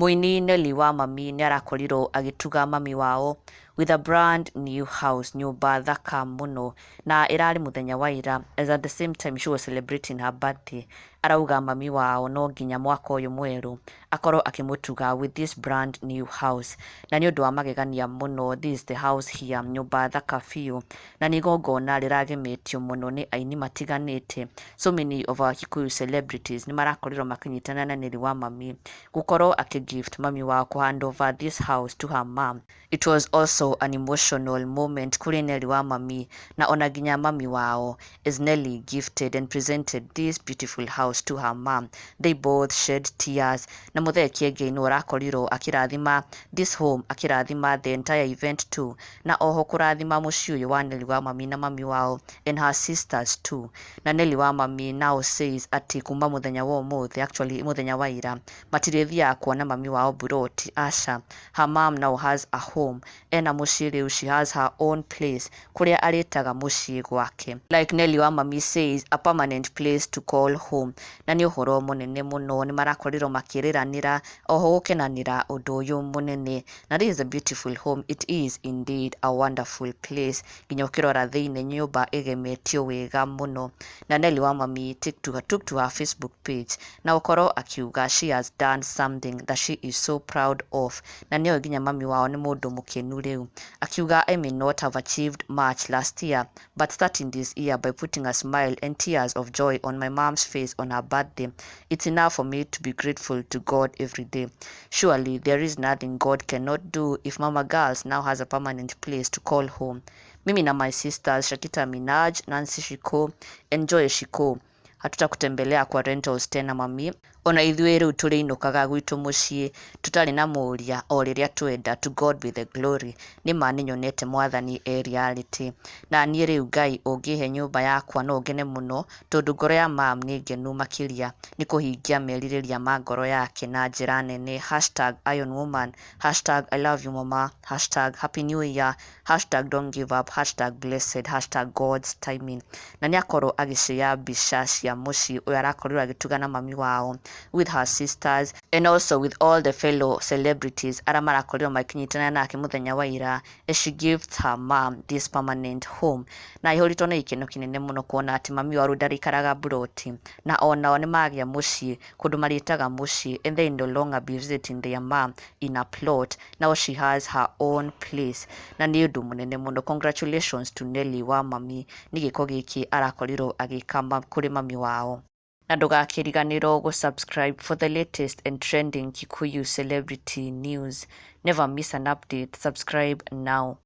Mũini Nelly wa Mami nĩ arakorirwo agĩtuga mami wao with a brand new house, nyũmba thaka mũno, na ĩrarĩ mũthenya wa ira, as at the same time she was celebrating her birthday. Arauga mami wao no nginya mwaka ũyũ mwerũ akorwo akĩmũtuga with this brand new house, na nĩ ũndũ wa magegania mũno. This is the house here, nyũmba thaka biũ, na nĩ igongona rĩragemetio mũno nĩ aini matiganĩte. So many of our Kikuyu celebrities nĩ marakorirwo makĩnyitana na Nelly wa Mami gũkorwo akĩgift mami wao, kũ hand over this house to her mom. It was also an emotional moment kũrĩ Nelly wa Mami na ona nginya mami wao, as Nelly gifted and presented this beautiful house to her mom. They both shed tears, na Muthee Kiengei nĩwe ũrakorirwo akĩrathima this home, akĩrathima the entire event too, na oho kũrathima mũciĩ ũyũ wa Nelly wa Mami na mami wao and her sisters too. Na Nelly wa Mami now says atĩ kuma mũthenya wa ũmũthĩ, actually mũthenya wa ira, matirĩthiaga kuona mami wao buroti, aca. Her mom now has a home, ena mũciĩ rĩu. She has her own place kũrĩa arĩtaga mũciĩ gwake. Like Nelly wa Mami says, a permanent place to call home. Na nĩ ũhoro mũnene mũno, nĩ marakorirwo makĩrĩranĩra oho gũkenanĩra ũndũ ũyũ mũnene. Na this is a beautiful home. It is indeed a wonderful place, nginya ũkĩrora thĩinĩ nyũmba ĩgemetio wega mũno. Na Nelly wa Mami took to her Facebook page na gũkorwo akiuga she has done something that she is so proud of, na nĩoĩ nginya mami wao nĩ mũndũ mũkenu rĩu. Akiuga, "I may not have achieved much last year, but starting this year by putting a smile and tears of joy on my mom's face on her birthday, it's enough for me to be grateful to God every day. Surely there is nothing God cannot do if Mama Girls now has a permanent place to call home. Mimi na my sisters Shakita Minaj, Nancy Shiko and Joy Shiko, hatutakutembelea kwa rentals tena, mami. Ona ithuĩ rĩu tũrĩinũkaga gwitũ mũciĩ tũtarĩ na mũria o rĩrĩa twenda. To God be the glory. Nĩ ma nĩnyonete Mwathani e reality. Na niĩ rĩu Ngai ũngĩhe nyũmba yakwa no ngene mũno, tondũ ngoro ya mam nĩ ngenu makĩria nĩ kũhingia merirĩria ma ngoro yake na njĩra nene. #IronWoman, #ILoveYouMama, #HappyNewYear, #Don'tGiveUp, #Blessed, #God'sTiming." Na nĩ akorwo agĩshare mbica cia mũciĩ ũyũ arakorirwo agĩtuga na mami wao with her sisters and also with all the fellow celebrities arĩa marakorirwo makĩnyitana nake mũthenya wa ira as she gifts her mom this permanent home. Na aihũrĩtwo nĩ gĩkeno kĩnene mũno kuona atĩ mami wao rĩu ndarĩikaraga mburoti, na onao nĩ magĩa mũciĩ kũndũ marĩtaga mũciĩ, and they no longer be visiting their mom in a plot. Now she has her own place, na nĩ ũndũ mũnene mũno. Congratulations to Nelly wa Mami nĩ gĩko gĩkĩ arakorirwo agĩka kũrĩ mami wao. Na ndũgakĩriganĩrwo gũ-subscribe for the latest and trending Kikuyu celebrity news. Never miss an update. Subscribe now.